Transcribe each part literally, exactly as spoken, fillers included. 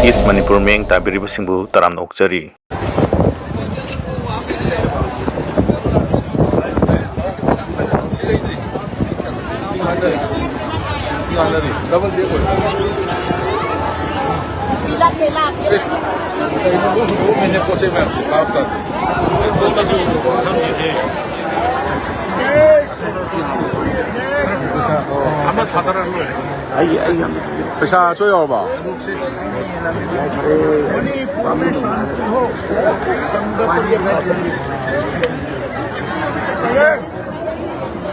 ꯏꯁ ꯃꯅꯤꯄꯨꯔ ꯃꯤꯠꯌꯦꯡ ꯇꯥꯕꯤꯔꯤꯕꯁꯤꯡꯕꯨ ꯇꯔꯥꯝꯅ ꯑꯣꯛꯆꯔꯤ꯫ ꯑꯩ, ꯑꯩ ꯌꯥꯝ ꯄꯩꯁꯥꯁꯨ ꯌꯥꯎꯔꯕ?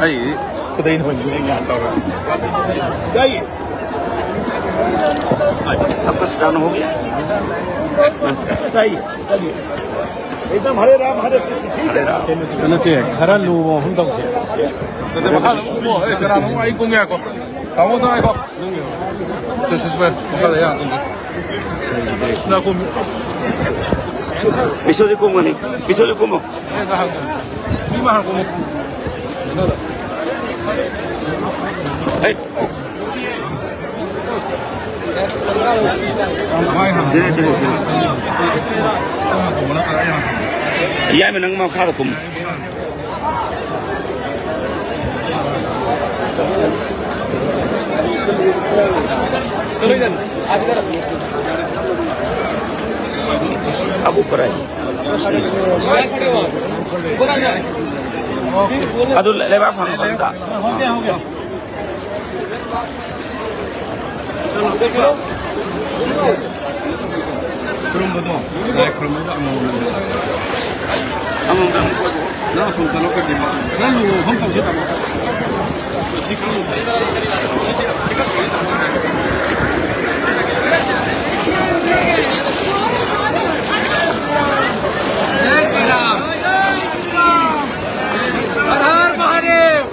ꯑꯩ ꯈꯨꯗꯩ ꯅꯣꯏ ꯒ꯭ꯌꯥꯟ ꯇꯧꯔꯦ꯫ आपका स्नान हो गया? नमस्कार। एकदम हरे राम हरे कृष्ण। ꯍꯔꯦ ꯔꯥꯝ꯫ ꯅꯠꯇꯦ, ꯈꯔ ꯂꯨꯕ ꯃꯐꯝ ꯇꯧꯁꯦ꯫ ꯅꯠꯇꯦ, ꯃꯈꯥꯗ ꯑꯃꯨꯛ ꯀꯨꯝꯃꯣ꯫ ꯑꯦ, ꯀꯅꯥꯅꯣ ꯑꯃꯨꯛ ꯑꯩ ꯀꯨꯝꯒꯦ ꯍꯥꯏꯀꯣ꯫ ꯇꯥꯃꯣꯗꯣ ꯍꯥꯏꯀꯣ꯫ ꯁꯦ, ꯁꯦ, ꯁꯦ, ꯃꯈꯥꯗ ꯌꯥꯝ ꯀꯨꯝꯒꯦ꯫ ꯁꯤꯗ ꯀꯨꯝꯃꯤ꯫ ꯕꯤꯁꯣꯖꯤꯠ ꯀꯨꯝꯒꯅꯤ꯫ ꯕꯤꯁꯣꯖꯤꯠ ꯀꯨꯝꯃꯣ꯫ ꯑꯦ, ꯉꯥꯏꯍꯥꯛ ꯀꯨꯝꯃꯣ꯫ ꯃꯤ ꯃꯥꯡ ꯀꯨꯝꯃꯣ꯫ ꯍꯩ꯫ ꯌꯥꯏ, ꯃꯦ, ꯅꯪ ꯃꯈꯥꯗ ꯀꯨꯝꯃꯨ꯫ ꯑꯕꯨꯛ ꯀꯔꯥꯏ? ꯑꯗꯨ ꯂꯩꯕꯥꯛ ꯐꯪꯉꯕ ꯑꯝꯇ? ꯈꯨꯔꯨꯝꯕꯗꯣ, ꯂꯥꯏ ꯈꯨꯔꯨꯝꯕꯗꯣ ꯑꯃꯃꯝ꯫ ꯑꯃꯃꯝ꯫ ꯅꯪ ꯑꯁꯣꯝ ꯆꯠꯂꯣ, ꯀꯔꯤꯅꯣ? ꯅꯪ ꯂꯨꯍꯣꯡꯕ ꯃꯐꯝ ꯇꯧꯁꯤ ꯇꯥꯃꯣ꯫ जय श्री राम। हर हर महादेव।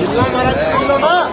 जिंदाबाद, जिंदाबाद।